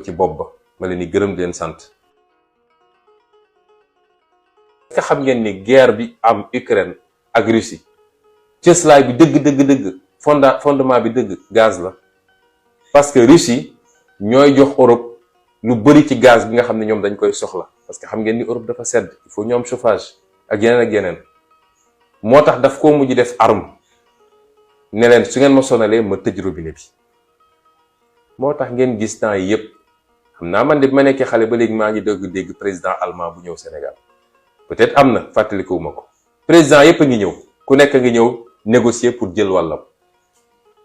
ci bopp ba ma leen di gërëm di leen sant. est-ce que xam ngeen ni guerre bi am Ukraine ak Russie cëslaay bi dëgg fondement bi dëgg gaz la. parce que Russie ñooy jox Europe lu bëri ci gaz bi nga xam ne ñoom dañ koy soxla parce que xam ngeen ni Europe dafa sedd il faut ñu am chauffage ak yeneen moo tax daf koo mujj def arme ne leen su ngeen ma sonalee ma tëj robinet bi. moo tax ngeen gis temps yi yëpp xam naa man de bi ma nekkee xale ba léegi maa ngi dégg président allemand bu ñëw Sénégal peut-être am na fàttalikuwuma ko président yëpp a ngi ñëw ku nekk a ngi ñëw négocier pour jël wàllam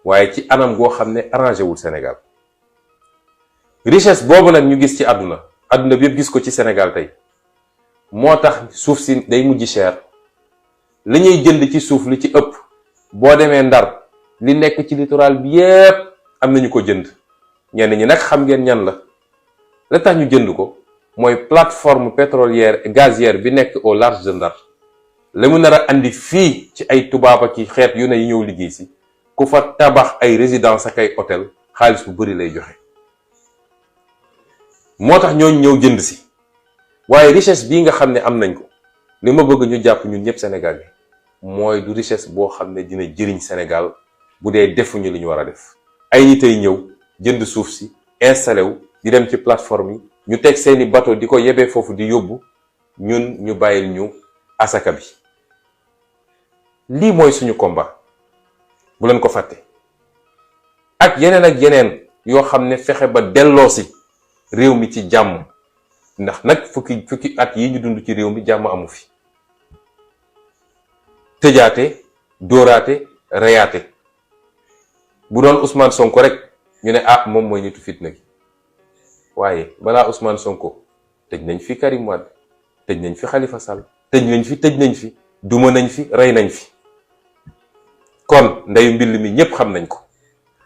waaye ci anam goo xam ne arrangé wul Sénégal. richesse boobu nag ñu gis ci àdduna bi yëpp gis ko ci Sénégal tey moo tax suuf si day mujj cher li ñuy jënd ci suuf li ci ëpp boo demee Ndar li nekk ci littoral bi yépp am nañu ko jënd ñenn ñi nag xam ngeen ñan la tax ñu jënd ko mooy plateforme pétrolière et gazière bi nekk au large de Ndar la mu nar a andi fii ci ay tubaab ak xeet yu ne yi ñëw liggéey si ku fa tabax ay résidence ak ay hôtel xaalis bu bari lay joxe. moo tax ñooñu ñëw jënd si waaye richesse bii nga xam ne am nañ ko li ma bëgg ñu jàpp ñun ñëpp Sénégal yi mooy du richesse boo xam ne dina jëriñ Sénégal bu dee defuñu li ñu war a def. ay nit ay ñëw jënd suuf si installé wu di dem ci plateforme yi ñu teg seeni bateau di ko yebee foofu di yóbbu ñun ñu bàyyil ñu asaka bi. lii mooy suñu combat bu leen ko fàtte ak yeneen yoo xam ne fexe ba delloosi réew mi ci jàmm ndax nag fukki at yi ñu dund ci réew mi jàmm amu fi. tëjaate dóoraate reyaate bu doon Ousmane Sonko rek ñu ne moom mooy nitu fitna gi waaye balaa Ousmane Sonko tëj nañ fi Karim Wade tëj nañ fi Khalifa Sall tëj nañ fi duma nañ fi rey nañ fi. kon ndeyu mbill mi ñépp xam nañ ko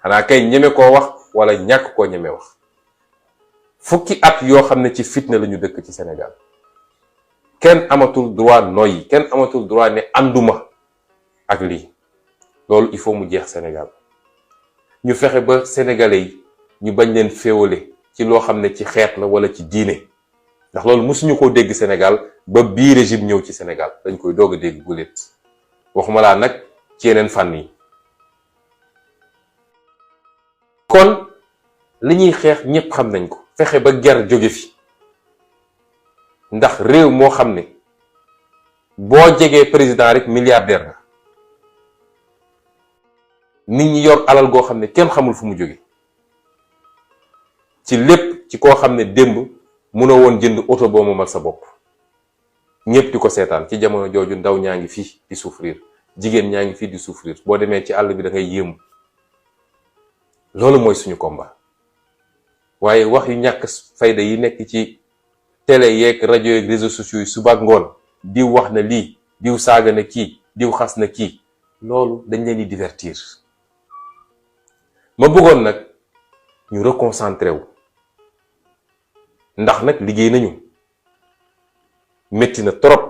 xanaa kay ñeme koo wax wala ñàkk koo ñeme wax. fukki at yoo xam ne ci fitna lañu dëkk ci Sénégal kenn amatul droit noyyi kenn amatul droit ne ànduma ak lii loolu il faut mu jeex Sénégal ñu fexe ba sénégalais yi ñu bañ leen féewale ci loo xam ne ci xeet la wala ci diine ndax loolu mësuñu koo dégg Sénégal ba bii régime ñëw ci Sénégal dañ koy doog a dégg guléet waxuma laa nag ci yeneen fànn yi. kon li ñuy xeex ñépp xam nañ ko fexe ba ger jóge fi ndax réew moo xam ne boo jegee président rek milliardaire nga nit ñi yor alal goo xam ne kenn xamul fu mu jóge ci lépp ci koo xam ne démb mënoo woon jënd oto boo moomal sa bopp ñépp di ko seetaan ci jamono jooju ndaw ñaa ngi fii di souffrir jigéen ñaa ngi fii di souffrir boo demee ci àll bi da ngay yéemu loolu mooy suñu combat. waaye wax yu ñàkk fayda yi nekk ci télé yeeg rajo yeeg réseaux sociaux yi suba ak ngoon diw wax na lii diw saaga na kii diw xas na kii loolu dañ leen di divertir. ma bëggoon nag ñu reconcentré wu ndax nag liggéey nañu métti na trop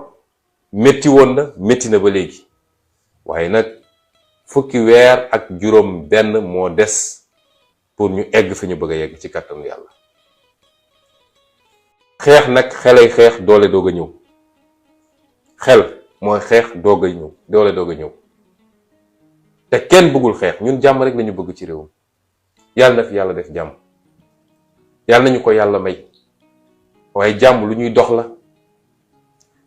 métti woon na métti na ba léegi waaye nag fukki weer ak juróom benn moo des pour ñu egg fi ñu bëgg a yegg ci kàttanu yàlla. xeex nag xelay xeex doole doog a ñëw xel mooy xeex doog a ñëw doole doog a ñëw te kenn bëggul xeex ñun jàmm rek lañu bëgg ci réew mi yàlla na fi yàlla def jàmm yàlla nañu ko yàlla may waaye jàmm lu ñuy dox la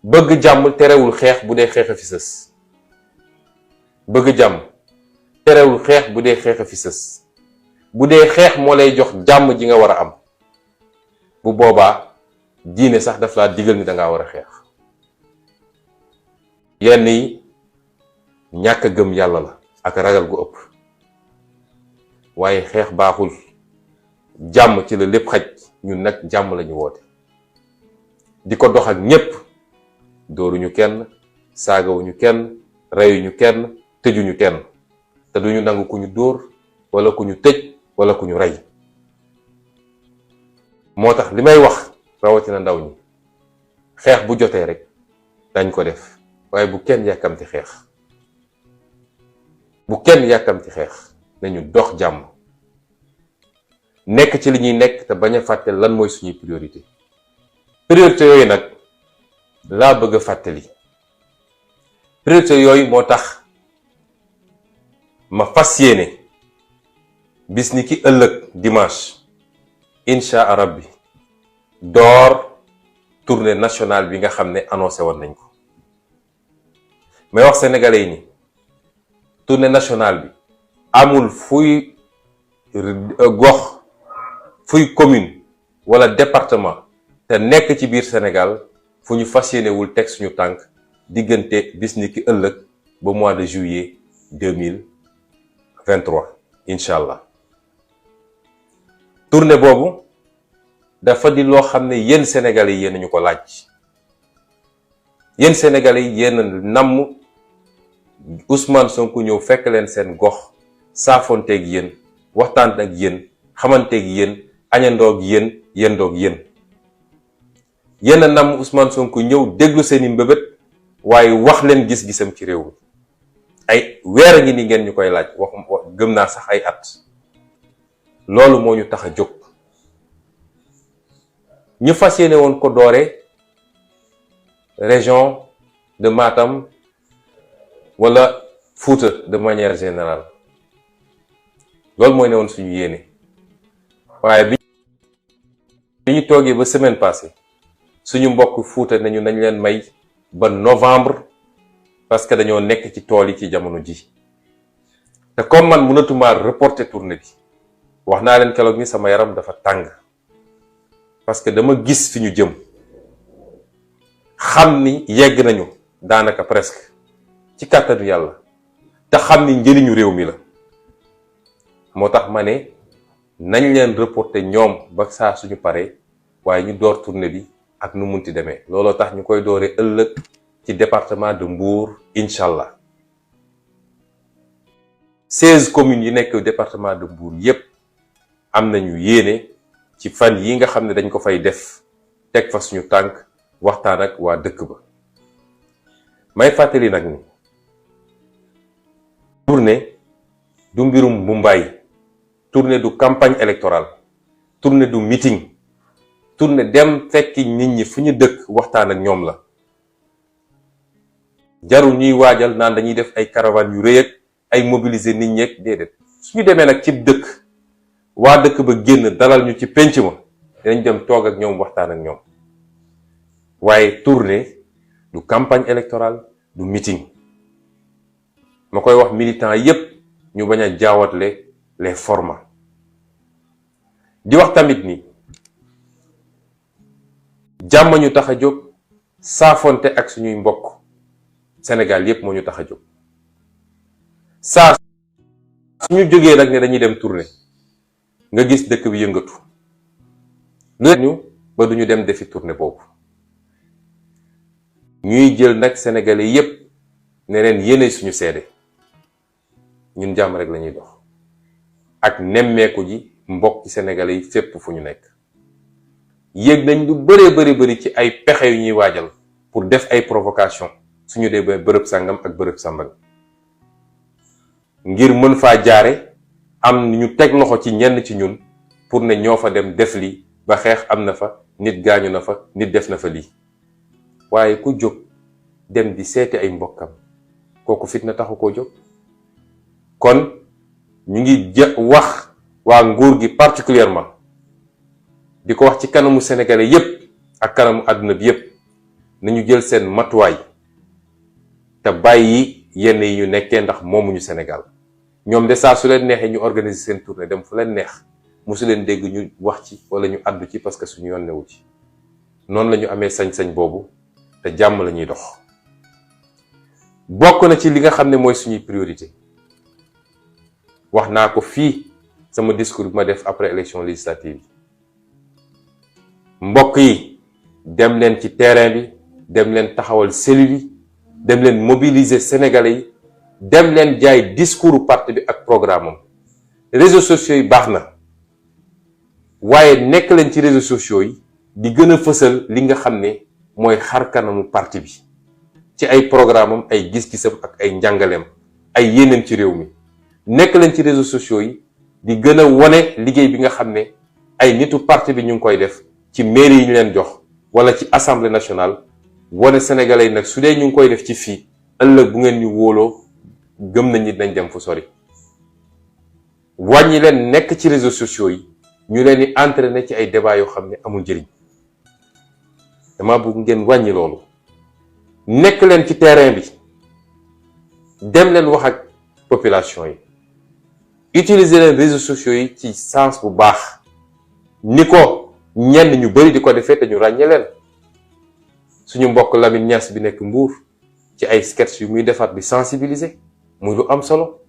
bëgg jàmm terewul xeex bu dee xeex a fi sës bëgg jàmm terewul xeex bu dee xeex a fi sës bu dee xeex moo lay jox jàmm ji nga war a am bu boobaa diine sax daf laa digal ni dangaa war a xeex. yenn yi ñàkk a gëm yàlla la ak ragal gu ëpp waaye xeex baaxul jàmm ci la lépp xaj ñun nag jàmm lañu woote di ko dox ak ñépp dóoruñu kenn saagawuñu kenn reyuñu kenn tëjuñu kenn te duñu nangu ku ñu dóor wala ku ñu tëj wala ku ñu rey. moo tax li may wax rawatina ndaw ñi xeex bu jotee rek dañ ko def waaye bu kenn yàkkamti xeex bu kenn yàkkamti xeex nañu dox jàmm nekk ci li ñuy nekk te bañ a fàtte lan mooy suñuy priorité yooyu nag laa bëgg a fàttali. priorité yooyu moo tax ma fas yéene bis ni ki ëllëg dimanche incha allah bi door tournée nationale bi nga xam ne annoncé woon nañ ko. may wax sénégalais yi ni tournée nationale bi amul fuy gox fuy commune wala département te nekk ci biir Sénégal fu ñu fas yéenewul teg suñu tànk diggante bis ni ki ëllëg ba mois de juillet 2023 incha allah. tournée boobu dafa di loo xam ne yéen sénégalais yi yéen ñu ko laaj. yéen sénégalais yi yéen namm Ousmane Sonko ñëw fekk leen seen gox saafonteeg yéen waxtaan ak yéen xamanteeg yéen añandoog yéen yendoog yéen. yéen a namm Ousmane Sonko ñëw déglu seeni mbébét waaye wax leen gis-gisam ci réew mi ay weer a ngi ni ngeen ñu koy laaj wax gëm naa sax ay at. loolu moo ñu tax a jóg ñu fas yéene woon ko doore région de Matam wala Fouta de manière générale loolu mooy ne woon suñu yéene waaye bi ñu toogee ba semaine passée suñu mbokk Fouta nañu nañ leen may ba novembre parce que dañoo nekk ci tool yi ci jamono ji te comme man mënatuma reporter tournée bi wax naa leen keroog ni sama yaram dafa tàng parce que dama gis fi ñu jëm xam ni yegg nañu daanaka presque ci kàttanu yàlla te xam ni njëriñu réew mi la moo tax ma ne nañ leen reporter ñoom ba saa suñu paree waaye ñu door tournée bi ak nu munti demee looloo tax ñu koy dooree ëllëg ci département de Mbour incha allah 16 communes yi nekk département de Mbour yépp am nañu yéene ci fan yi nga xam ne dañ ko fay def teg fa suñu tànk waxtaan ak waa dëkk ba. may fàttali nag ni tournée du mbirum mbumbaay, tournée du campagne électorale, tournée du meeting, tournée dem fekki nit ñi fu ñu dëkk waxtaan ak ñoom la. jarul ñuy waajal naan dañuy def ay caravane yu rëy ak ay mobiliser nit ñi ak déedéet suñu demee nag ci dëkk waa dëkk ba génn dalal ñu ci penc ma dinañ dem toog ak ñoom waxtaan ak ñoom waaye tournée du campagne électorale du meeting. ma koy wax militant yépp ñu bañ a jaawatle les formats. di wax tamit ni jàmm ñu tax a jóg saafonte ak suñuy mbokk Sénégal yépp moo ñu tax a jóg saa suñu jógee nag ne dañuy dem tournée nga gis dëkk bi yëngatu lu ñu ba duñu dem defi tournée boobu ñuy jël nag sénégalais yépp ne leen yéene suñu seede ñun jàmm rek lañuy dox ak nemmeeku ji mbokk ci sénégalais yi fépp fu ñu nekk yéeg nañ lu bari ci ay pexe yu ñuy waajal pour def ay provocation suñu dee ba bërëb sàngam ak bërëb sàmbang ngir mën faa jaare am ñu teg loxo ci ñenn ci ñun pour ne ñoo fa dem def lii ba xeex am na fa nit gaañu na fa nit def na fa lii waaye ku jóg dem di seeti ay mbokkam kooku fitna taxu koo jóg. kon ñu ngi wax waa nguur gi particulièrement di ko wax ci kanamu sénégalais yépp ak kanamu àdduna bi yépp nañu jël seen matuwaay te bàyyi yenn yi ñu nekkee ndax moomuñu Sénégal ñoom de saa su leen neexee ñu organiser seen tournée dem fu leen neex mosu leen dégg ñu wax ci wala ñu àddu ci parce que suñu yoon newu ci noonu la ñu amee sañ-sañ boobu te jàmm la ñuy dox. bokk na ci li nga xam ne mooy suñuy priorité wax naa ko fii sama discours bi ma def après élection législative yi mbokk yi dem leen ci terrain bi dem leen taxawal cellule yi dem leen mobiliser sénégalais yi dem leen jaay discours parti bi ak programme am réseaux sociaux yi baax na waaye nekk leen ci réseaux sociaux yi di gën a fësal li nga xam ne mooy xar kanamu parti bi ci ay programme am ay gis-gisam ak ay njàngaleem ay yéeneem ci réew mi nekk leen ci réseaux sociaux yi di gën a wone liggéey bi nga xam ne ay nitu parti bi ñu ngi koy def ci mairie yi ñu leen jox wala ci assemblée nationale, wone sénégalais yi nag su dee ñu ngi koy def ci fii ëllëg bu ngeen ñu wóoloo gëm nañ ni dinañ dem fu sori. wàññi leen nekk ci réseaux sociaux yi ñu leen di entraîner ci ay débat yoo xam ne amul njëriñ. dama bëgg ngeen wàññi loolu. nekk leen ci terrain bi dem leen wax ak population yi. utiliser leen réseaux sociaux yi ci sens bu baax ni ko ñenn ñu bari di ko defee te ñu ràññee leen. suñu mbokk Lamine Niass bi nekk Mbour ci ay sketch yu muy defaat bi sensibiliser muy lu am solo.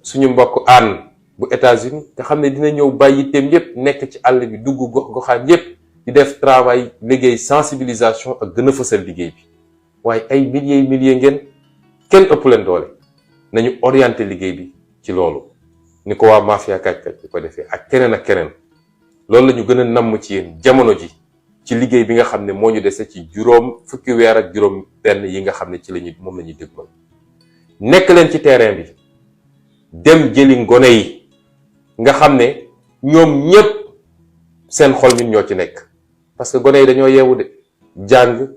suñu mbokk Anne bu États-Unis te xam ne dina ñëw bàyyi yitteem yépp nekk ci àll bi dugg gox-goxaan yépp di def travail liggéey sensibilisation ak gën a fësal liggéey bi. waaye ay milliers ngeen kenn ëpp leen doole nañu orienté liggéey bi ci loolu ni ko waa mafia kàcc di ko defee ak keneen loolu la ñu gën a namm ci yéen jamono ji ci liggéey bi nga xam ne moo ñu dese ci fukki weer ak juróom benn yi nga xam ne ci lañu moom la ñuy dégmal. nekk leen ci terrain bi dem jëli ngone yi nga xam ne ñoom ñépp seen xol ñun ñoo ci nekk parce que gone yi dañoo yeewu de jàng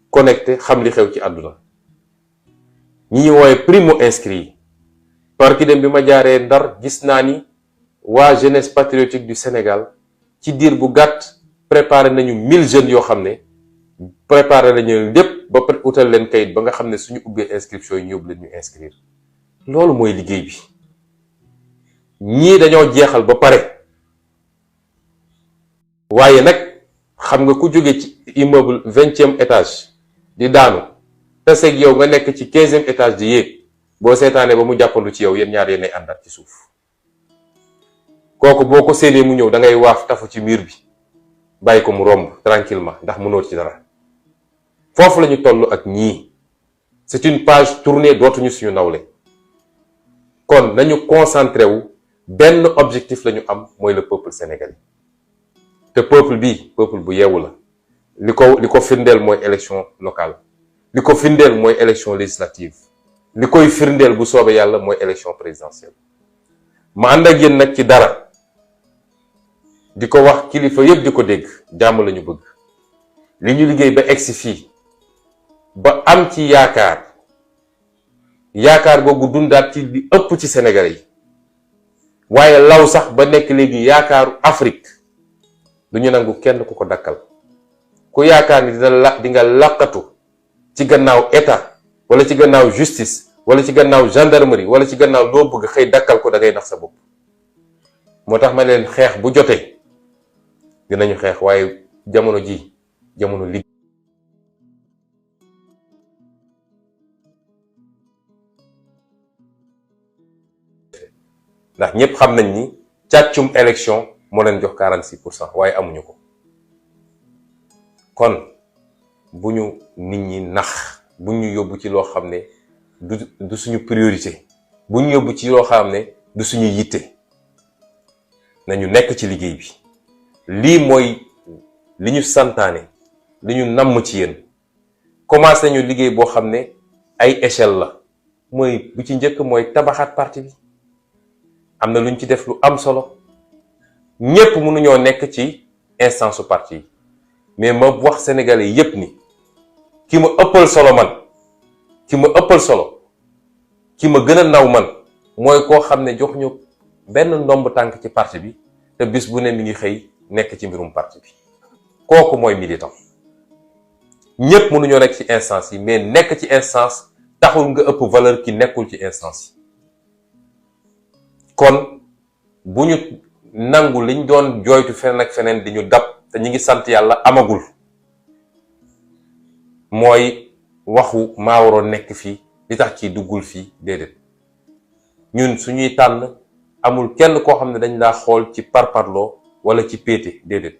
connecté xam li xew ci àdduna. ñi ñu woowe primo inscrit yi par ki dem bi ma jaaree Ndar gis naa ni waa jeunesse patriotique du Sénégal ci diir bu gàtt préparé nañu 1000 jeunes yoo xam ne préparé nañu lépp ba pare utal leen kayit ba nga xam ne suñu ubbee inscription yi ñu yóbbu leen ñu inscrire. loolu mooy liggéey bi. ñii dañoo jeexal ba pare waaye nag xam nga ku jóge ci immeuble 20e étage di daanu te seeg yow nga nekk ci 15e étage di yéeg boo seetaanee ba mu jàppandu ci yow yéen ñaar yéenay àndaat ci suuf. kooku boo ko séenee mu ñëw da ngay waaf tafu ci mur bi bàyyi ko mu romb tranquillement ndax mënoo ci dara. foofu la ñu toll ak ñii c'est une page tournée dootuñu suñu nawle. kon nañu concentré wu benn objectif la ñu am mooy le peuple sénégalais te peuple bi peuple bu yeewu la. li ko firndeel mooy élection locale. li ko firndeel mooy élection législative. li koy firndeel bu soobee yàlla mooy élection présidentielle. ma ànd ak yéen nag ci dara di ko wax kilifa yépp di ko dégg jàmm la ñu bëgg. li ñu liggéey ba egsi fii ba am ci yaakaar googu dundaat ci li ëpp ci Sénégalais yi waaye law sax ba nekk léegi yaakaaru Afrique du ñu nangu kenn ku ko dakkal. ku yaakaar ni di nga làqatu ci gannaaw état wala ci gannaaw justice wala ci gannaaw gendarmerie wala ci gannaaw loo bëgg xëy dakkal ko da ngay nax sa bopp. moo tax ma leen xeex bu jotee dinañu xeex waaye jamono ji jamono liggéey. ndax ñépp xam nañ ni càccum élection moo leen jox 46% waaye amuñu ko. kon bu ñu nit ñi nax bu ñu yóbbu ci loo xam ne du suñu priorité bu ñu yóbbu ci loo xam ne du suñu yitte. nañu nekk ci liggéey bi. lii mooy li ñu santaane li ñu namm ci yéen. commencé nañu liggéey boo xam ne ay échelle la mooy bu ci njëkk mooy tabaxaat parti bi. am na lu ñu ci def lu am solo ñépp mënuñoo nekk ci instance su parti yi mais ma wax sénégalais yépp ni ki ma ëppal solo man ki ma gën a naw man mooy koo xam ne jox ñu benn ndomb tànk ci parti bi te bis bu ne mi ngi xëy nekk ci mbirum parti bi. kooku mooy militant. ñépp mënuñoo nekk ci instance yi mais nekk ci instance taxul nga ëpp valeur ki nekkul ci instance yi. kon bu ñu nangu liñ doon jooytu feneen ak feneen di ñu dab te ñu ngi sant yàlla amagul mooy waxu maa waroon nekk fii li tax kii duggul fii déedéet. ñun suñuy tànn amul kenn koo xam ne dañ laa xool ci parparloo wala ci péete déedéet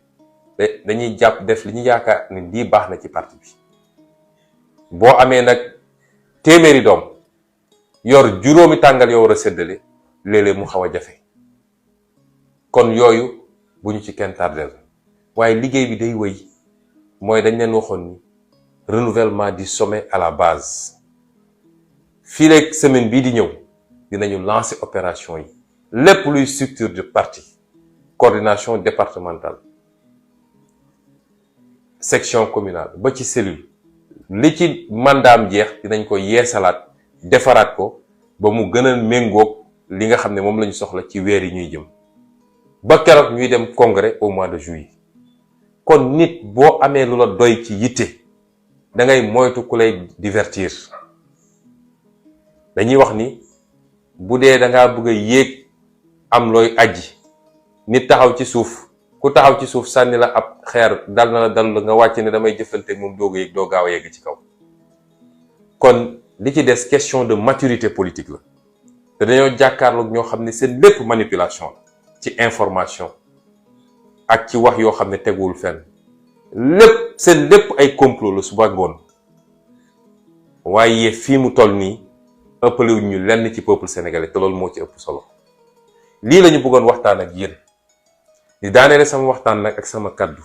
dañuy jàpp def li ñu yaakaar ni lii baax na ci parti bi. boo amee nag téeméeri doom yor juróomi tàngal yoo war a séddale léeg-léeg mu xaw a jafe. kon yooyu bu ñu ci kenn tardel waaye liggéey bi day wëy mooy dañ leen waxoon ni renouvellement du sommet à la base. fii leeg semaine bii di ñëw dinañu lancer opération yi lépp luy structure de parti, coordination départementale, section communale ba ci cellule li ci mandaam jeex dinañ ko yeesalaat defaraat ko ba mu gën a méngoog li nga xam ne moom la ñu soxla ci weer yi ñuy jëm ba keroog ñuy dem congrès au mois de juillet. kon nit boo amee lu la doy ci yitte da ngay moytu ku lay divertir. dañuy wax ni bu dee da ngaa bëgg a yéeg am looy aji nit taxaw ci suuf ku taxaw ci suuf sànni la ab xeer dal na la dal la nga wàcc ne damay jëflante moom doog a yéeg doo gaaw a yegg ci kaw. kon li ci des question de maturité politique la te dañoo jàkkaarloog ñoo xam ne seen lépp manipulation ci information ak ci wax yoo xam ne teguwul fenn seen lépp ay complot la suba ngoon. waaye fii mu toll nii ëppalewuñ ñu lenn ci peuple sénégalais te loolu moo ci ëpp solo. lii la ñu bëggoon waxtaan ak yéen di daaneele sama waxtaan nag ak sama kaddu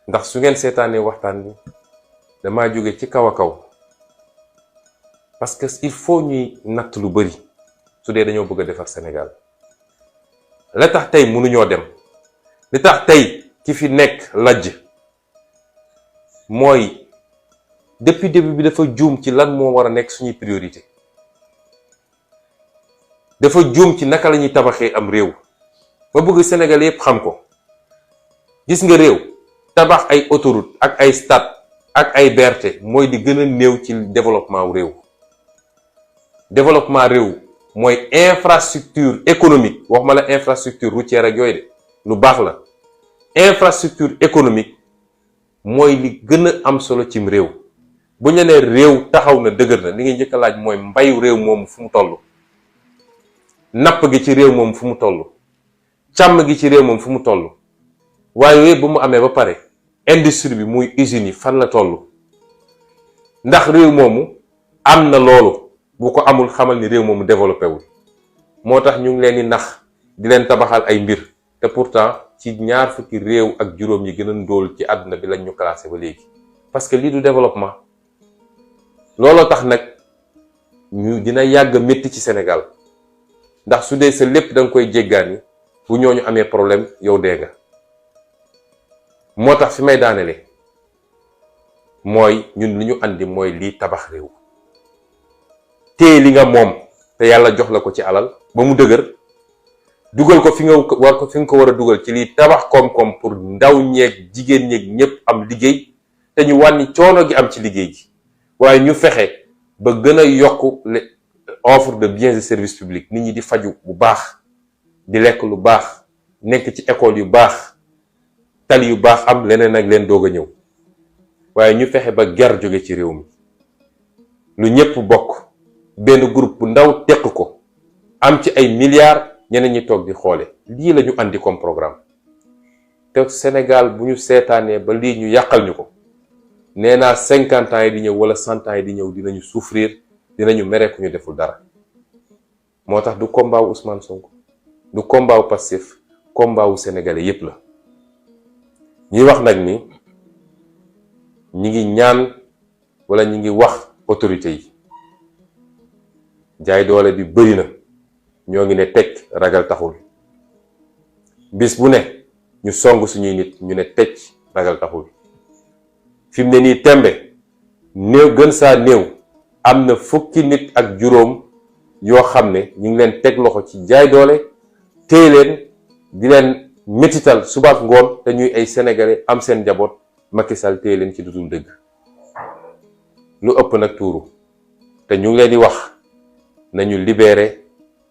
ndax su ngeen seetaanee waxtaan bi damaa jóge ci kaw a kaw parce que il faut ñuy natt lu bari su dee dañoo bëgg a defar Sénégal. la tax tey mënuñoo dem li tax tey ki fi nekk lajj mooy depuis début bi dafa juum ci lan moo war a nekk suñuy priorité. dafa juum ci naka la ñuy tabaxee am réew ba bëgg Sénégal yépp xam ko. gis nga réew tabax ay autoroute ak ay stade ak ay BRT mooy di gën a néew ci développement wu réew. développement réew mooy infrastructure économique waxuma la infrastructure routière ak yooyu de lu baax la. infrastructure économique mooy li gën a am solo cim réew. bu ñu nee réew taxaw na dëgër na li ngay njëkk a laaj mooy mbayu réew moomu fu mu toll. napp gi ci réew moom fu mu toll càmm gi ci réew moom fu mu toll waaye yooyu bu mu amee ba pare industrie bi muy usines yi fan la toll ndax réew moomu am na loolu bu ko amul xamal ni réew moomu développé wul. moo tax ñu ngi leen di nax di leen tabaxal ay mbir te pourtant ci 20 fukki réew ak juróom yi gën a ndóol ci àdduna bi lañ ñu classé ba léegi parce que lii du développement. looloo tax nag ñu dina yàgg métti ci Sénégal. ndax su dee sa lépp da nga koy jéggaani bu ñooñu amee problème yow dee nga. moo tax fi may daanele mooy ñun li ñu andi mooy lii tabax réew. téye li nga moom te yàlla jox la ko ci alal ba mu dëgër dugal ko fi nga ko war a dugal ci lii tabax koom-koom pour ndaw ñeeg jigéen ñeeg ñépp am liggéey te ñu wàññi coono gi am ci liggéey gi waaye ñu fexe ba gën a yokk offre de biens et services publics nit ñi di faju bu baax di lekk lu baax nekk ci école yu baax tali yu baax am leneen ak leen doog a ñëw waaye ñu fexe ba ger jóge ci réew mi lu ñëpp bokk benn groupe bu ndaw teq ko am ci ay milliards ñeneen ñi toog di xoole lii la ñu andi comme programme te Sénégal bu ñu seetaanee ba lii ñu yàqal ñu ko nee naa 50 ans yi di ñëw wala 100 ans yi di ñëw dinañu souffrir dinañu mere ku ñu deful dara. moo tax du combat wu Ousmane Sonko du combat wu Pastef combat wu sénégalais yépp la. ñuy wax nag ni ñi ngi ñaan wala ñi ngi wax autorité yi jaay doole bi bëri na ñoo ngi ne tecc ragal taxul bis bu ne ñu song suñuy nit ñu ne tecc ragal taxul fi mu ne nii tembe néew gën saa néew am na fukki nit ak juróom yoo xam ne ñu ngi leen teg loxo ci jaay doole téye leen di leen métital suba ak ngoon te ñuy ay sénégalais am seen njaboot Macky Sall téye leen ci dudul dëgg lu ëpp nag tuuru te ñu ngi leen di wax nañu libéré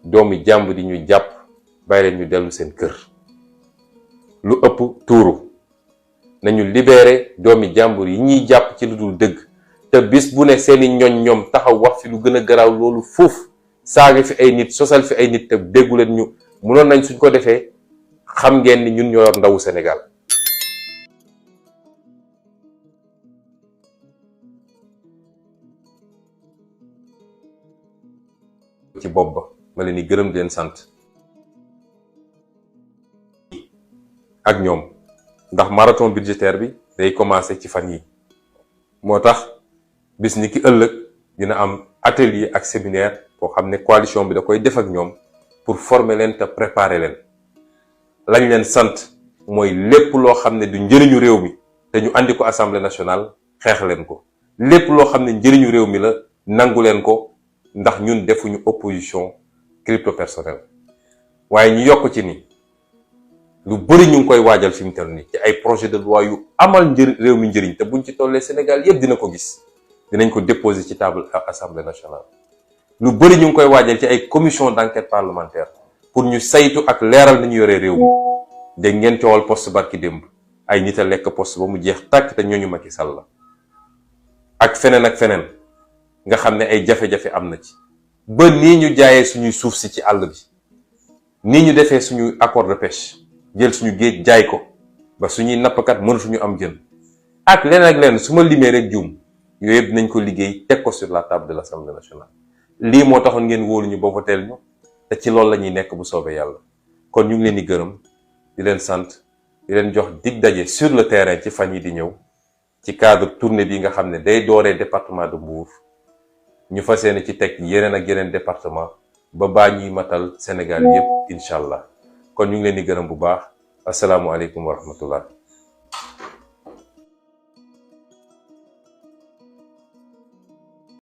doomi jàmb di ñu jàpp bàyyi leen ñu dellu seen kër. lu ëpp tuuru nañu libéré doomi jàmbur yi ñuy jàpp ci lu dul dëgg te bis bu ne seeni ñoñ ñoom taxaw wax fi lu gën a garaaw loolu fuuf saaga fi ay nit sosal fi ay nit te déggu leen ñu mënoon nañ suñ ko defee xam ngeen ni ñun ñoo yor ndawu Sénégal. ci bopp ba ma leen di gërëm di leen sant ak ñoom ndax marathon budgétaire bi day commencer ci fan yi moo tax bis ni ki ëllëg dina am atelier ak séminaire boo xam ne coalition bi da koy def ak ñoom pour former leen te préparer leen. lañ leen sant mooy lépp loo xam ne du njëriñu réew mi te ñu andi ko assemblée nationale xeex leen ko, lépp loo xam ne njëriñu réew mi la nangu leen ko, ndax ñun defuñu opposition crypto personnel. waaye ñu yokk ci ni lu bëri ñu ngi koy waajal fi mu toll nii ci ay projet de loi yu amal réew mi njëriñ te buñ ci tollee Sénégal yëpp dina ko gis, dinañ ko déposer ci table assemblée nationale. lu bëri ñu ngi koy waajal ci ay commission d'enquête parlementaire pour ñu saytu ak leeral nañu yoree réew mi. dégg ngeen coowal poste barki démb, ay nit a lekk poste ba mu jeex tàkk te ñooñu Macky Sall la ak feneen nga xam ne ay jafe-jafe am na ci. ba nii ñu jaayee suñuy suuf si ci àll bi, nii ñu defee suñu accord de pêche jël suñu géej jaay ko ba suñuy nappkat mënatuñu am jën ak leneen su ma limee rek juum, yooyu yëpp dinañ ko liggéey teg ko sur la table de l'Assemblée nationale. lii moo taxoon ngeen wóolu ñu ba voteel ñu te ci loolu la ñuy nekk bu soobee yàlla. kon ñu ngi leen di gërëm di leen sant di leen jox dig daje sur le terrain ci fan yi di ñëw ci cadre tournée bi nga xam ne day dooree département de Mbour ñu fas yéene ci teg yeneen ak yeneen département ba baa ñuy matal Sénégal yépp incha allah. kon ñu ngi leen di gërëm bu baax. asalaamualeykum wa rahmatullah.